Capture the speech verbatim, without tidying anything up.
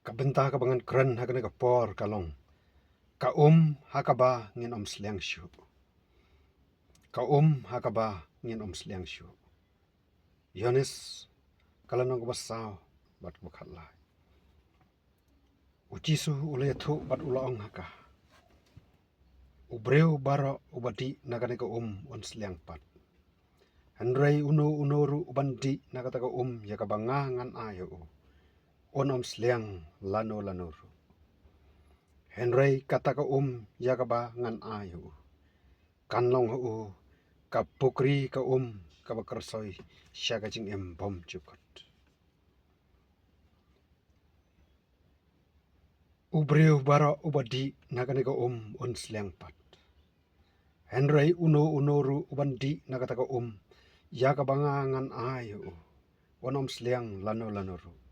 Ka bynta kaba ngan kren ha kane ka por ka long: Ka um ha kaba ngin ym sliang shuh. Ka um ha kaba ngin ym sliang shuh. Ïoannis ka lynnong kaba saw bad kaba khatlai. U Jisu u la ïathuh bad u la ong ha ka: U briew baroh uba dih na kane ka um un sliang pat. Hynrei uno uno ruh uban dih na kata ka um ïa kaba nga ngan ai ha u, un ym sliang lano lano ruh. Hynrei kata ka um ïa kaba ngan ai ha u kan long ha u ka pukri ka um kaba kyrsoi sha ka jingim bymjukut. U briew baroh uba dih na kane ka um un sliang pat. Hynrei uno uno ruh uban dih na kata ka um ïa kaba nga ngan ai ha u, un ym sliang lano lano ruh.